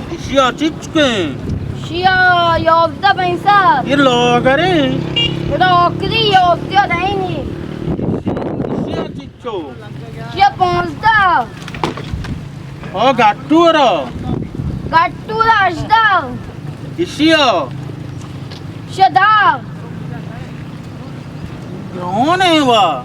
ایشی ءَ چچکیں؟ ایشی ءَ یازدہ پنچ سد۔ یہ لاگریں؟ گڑا آخری یازدہ دینی۔ ایشی ءَ چچو؟ ایشی ءَ پانزدہ۔ او گٹو را؟ گٹو را ہژدہ۔ ایشی ءَ؟ ایشی ءَ دہ۔ گران ایں وا۔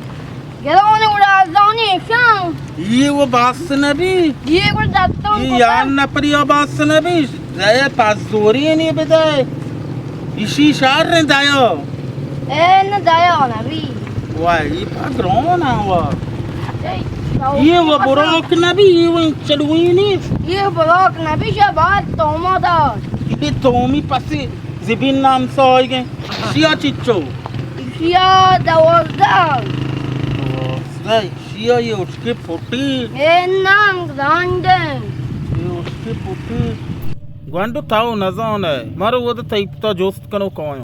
گران ایں، گڑا ارزانی شان۔ یہ وہ بس نبی۔ یہ گڑا دتون یہ کتا۔ یار نپری بس نبی۔ دے پس زوری نہیں بدے۔ ایشی شر دایا۔ اے نہ دایا نبی۔ واہ، یہ پا گران ایں وا۔ اے، یہ وہ براک نبی، یہ وہ چلوی نہیں۔ یہ براک نبی، شباد توما دا۔ یہ تومی پسی زبین نام سا آئی گئے۔ ایشی ءَ چچو؟ ایشی ءَ دوازدہ۔ دوازدہ، ایشی ءَ یہ اٹکی پھٹی۔ اے نانگ رانڈے۔ یہ اٹکی پھٹی۔ گونڈو تاو نزان ہے۔ مارو وہ تو تیپتا جوست کنو کائیں۔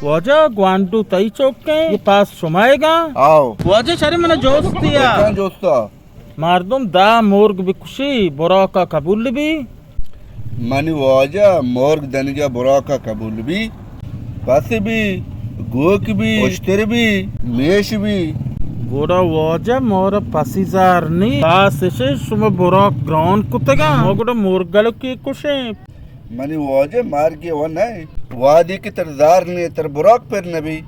واجہ گوانڈو تئی چوکیں، یہ پاس شمائے گا؟ آؤ۔ واجہ شری من جوست دیا۔ کیا جوستا؟ مردم دہ مرگ بکشی، براکا قبول بی؟ منی واجہ مرگ دنگا براکا قبول بی؟ پس بی، گوک بی، اشتر بی، میش بی۔ گڑا واجہ مارا پسی زر نی۔ پس اشے شما براک گران کتگا۔ ما گڑا مرگلکی کشیں۔ منی واجہ مرگی و نہ، وادی کہ تر زار نے تر براک پر نبی۔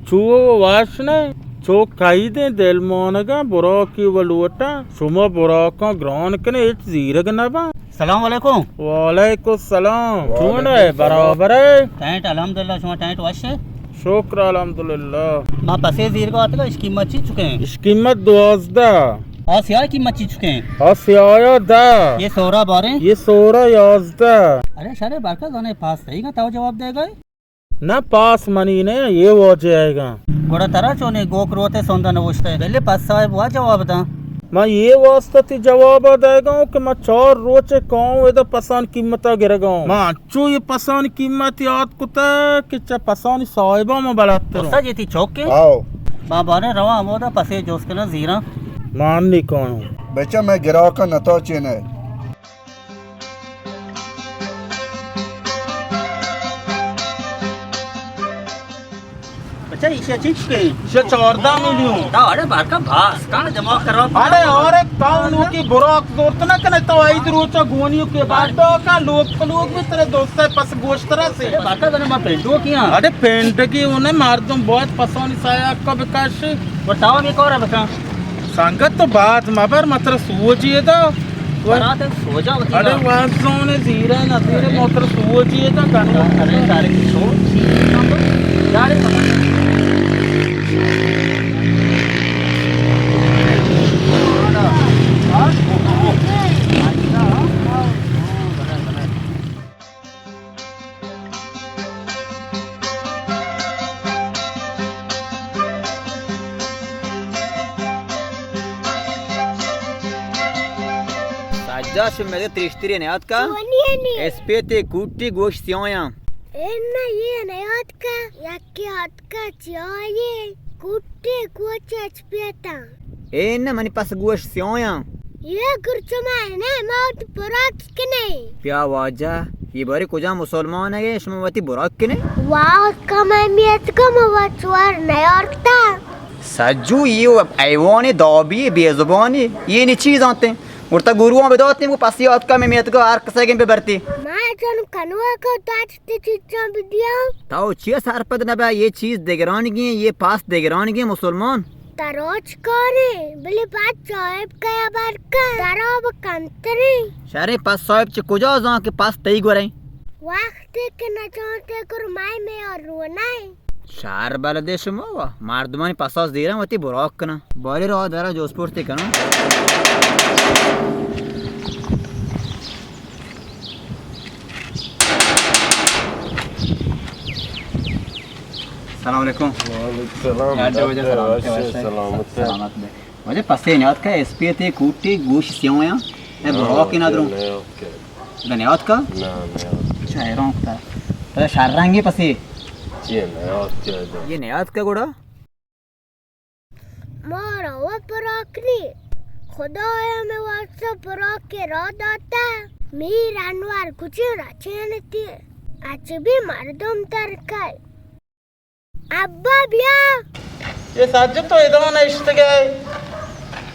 چو واش نہ، چو قیدیں دل مانگا براکی و لوٹا، شما براکاں گران کنے ہچ زیرگ نبا۔ سلام علیکم۔ وعلیکم السلام۔ وعلیکم چون ہے؟ السلام۔ برابر ہے؟ ٹینٹ الحمدللہ، شما ٹینٹ وش ہے؟ شکر الحمدللہ۔ ما پسے زیرگا آتگا، اش قیمت چی چکے ہیں؟ اش قیمت دوازدہ۔ آ سیاہ قیمت چی چکے ہیں؟ آ سیاہ دہ۔ یہ سورا بارے؟ یہ سورا یازدہ۔ ارے شرے برکت زانے پاس صحیح گا تو جواب دے گئے؟ نہ پاس منی نے، یہ واجہ آئے گا۔ گڑا ترا چونے گوک روتے سوندا نوشتے۔ بلے پس صاحب وا جواب داں۔ ما یہ واسطہ تی جواب دے گا کہ ما چار روچ کاؤں ادا پسان قیمتا گرگا ہوں۔ ما چو یہ پسانی قیمت یاد کتہ کہ چہ پسانی صاحباں ما بلدتر ہوں۔ استاد جی تی چوک کے؟ آؤ۔ ما بارے رواں ہمودا پسے جوست کناں زیراں۔ مان نی کانوں۔ بچہ میں گراکاں نتاچینہ۔ اچھا، ایشی چیز کے؟ ایشی چاردہ میلیون۔ تا اڑے بارکا باس، کان دماغ خراب۔ اڑے اور ایک کاؤنو کی براک زورت نہ کنے تو عید روچا گونیو کے بعد تو کا لوگ پلوگ بھی ترے دوست ہے پس گوشت رہا سے۔ اڑے بارکا زنے ما پینڈو کیا؟ اڑے پینڈ کی انہیں مردم بہت پسانی سایا کا بکاش۔ اور تاو بھی کورا بکا؟ سنگت تو بعد مبر متر سوجی دا۔ برات سوجا وتی اڑے دا۔ وازون زیرہ نظیر موتر سوجی دا گنو۔ ارے سارے کی سو۔ یارے سجاد شمئے تریشتری نیاتکا؟ چونی ہے نی؟ اسپیتے کوٹی گوش سیاہاں۔ اے نہ یہ نیاتکا، یکی آتکا چیائے، کوٹی کوچ اچ پیتا۔ اے نہ منی پس گوش سیاہاں۔ یہ گرچما ہے نہ موت براک کنے۔ پیا واجہ، یہ باری کجا مسلمان ہے، شما وتی براک کنے؟ واہ، کمے میت کم و چوار نیارتا۔ سجو یہ حیوان دابی بے زبانی، یہ نی چیز آتے۔ گڑا گروہاں بداتیں، وہ پسی آتکا میں میتگا ہر کسے گیں ببرتی۔ ما جن کنوا کو دات تے چیزاں بدیا۔ تاو چیا سرپد نبا، یہ چیز دگرانگی ہیں، یہ پاس دگرانگی ہیں مسلمان۔ تروچ کارے، بلے بعد صاحب کیا بار کا، دراب کنترے۔ شرے پس صاحب چہ کجا زان کہ پس تئی گورے؟ وقت کہ نہ چاہتے کرمائی میں اور رونا ہے۔ شہر بلدے شما وا مردمانی پساس دیراں وتی براک کناں۔ باری را درا جوسپورتی کناں۔ سلام علیکم۔ وعلیکم السلام۔ یار جو وجہ سلامت ہے، وش ہے۔ سلامت ہے۔ سلامت بے۔ واجہ پسے نیاتکا اسپیتے کوٹی گوش سیاہاں۔ اے براک نہ دروں۔ ادا نیاتکا؟ نہ، نیاتکا۔ اچھا، حیران کتا۔ ترا شر رنگی پسے۔ یہ نیاتکہ گڑا؟ مارا و پراک نی۔ خدایا مئے واسطہ پراکے را داتہ۔ میر انور کچھ رچینتی۔ اچ بھی مردم ترکئے۔ ابا بیا۔ اے سجاد تو ادا نشتگئے؟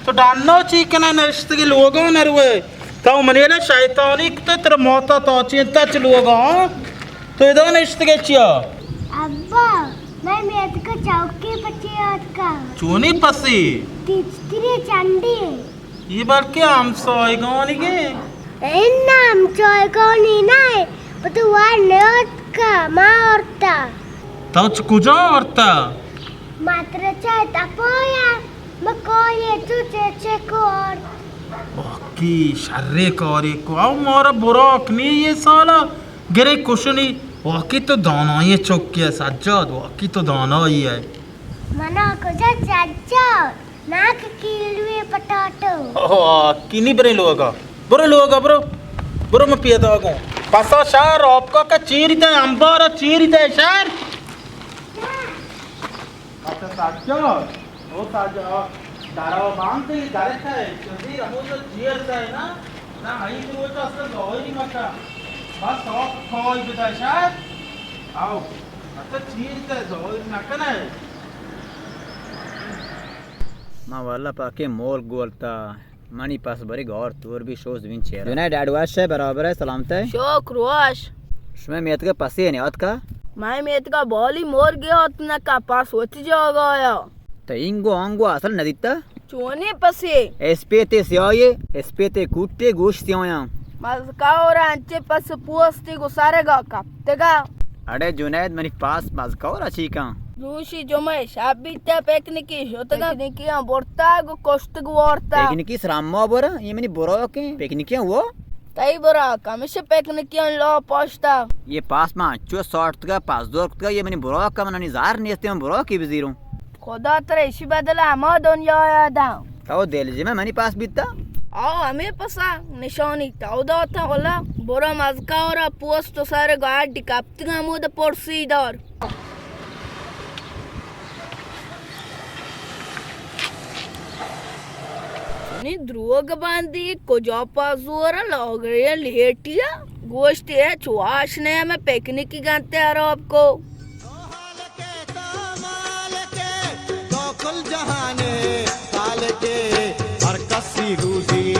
تو ڈنّا چی کنئے نشتگئے لوگا نروئے؟ تو منی لئے شیطانی کتئے ترا موتا تاچینتا چہ لوگا، ہاں؟ تو ادا نشتگئے چیا؟ ابا، مئے میتگا چوکے پچے آتکا۔ چونی پسی؟ تیچتری چنڈی۔ یہ بلکہ ہمسایگانیگے۔ اناں ہمسایگانی نہ، پہ تو وار نیاتکا، ما آرتا۔ تو چہ کجا آرتا؟ مدرسہ تپایا، مکائی تو چچکو آرت۔ واقعی شرے کارے کو، او مارا براک نی یہ سالا، گرے کشنی۔ واقعی تو دانائی چکے سجاد، واقعی تو دانائی ئے۔ منا کجا سجاد؟ ناک کیلوے پٹاٹو۔ اوہ، کینی برے لوگا۔ برو لوگا، برو۔ برو من پیداگوں۔ پسا شہر آپکا کا چیری تے، امبارا چیری تے شہر۔ اچھا سجاد، او سجاد، درا باند تے درکا ہے، چیزی رموز چیر تے نا، نا ہئی روچ اصل گوئی مکا۔ بس آپ کھائی بدا شہر۔ آؤ، اچھا چیری تے زوئی نکنے۔ ما واللہ پاکیں مول گولتا، منی پس بری گور تور بی شوز بین چیر۔ جنید ڈاڈ وش ئے، برابر ئے، سلامت ئے؟ شکر وش۔ شمئے میتگا پسے نیاتکا؟ مئے میتگا بالی مور گیات نکا، پس وتی جاگایا۔ تو اینگو آنگو اصل ندیتا؟ چونی پسے؟ اسپیتے سیاہی، اسپیتے کوٹے گوش سیاہیاں۔ مزکاورا انچے پس پوستی گو سرگا کپتگا۔ اڑے جنید، منی پاس مزکاورا چی کن؟ دوشی جمعہ شب بیتا پکنکی شتگا۔ پکنکیاں برتا گو کشتگ وارتا۔ پکنکی سرما برا، یہ منی براکیں پکنکیاں وہ؟ تئی براک ہمیشہ پکنکیاں لا پاشتا۔ یہ پاس ما انچو ساٹتگا، پاس دور کتگا، یہ منی براک، منانی زار نیستی، من براکی بزیروں۔ خدا ترا ایشی بدل ہما دنیا داں۔ تو دلجم ئے منی پاس بیتا؟ آ، ہمے پسا نشانی تو داتا، ولا برا مزکاورا پوست و سر گاڈی کپتگا ہمود پرسی دار۔ نی دروگ باندی کجا پا زور لاگرے لیٹیا؟ گوشتی ہے چواش نے ہمیں پکنکی گنتے حراب کو۔ تو حال کے، تو مال کے، تو کل جہان خالق کے، ہر کسی روزی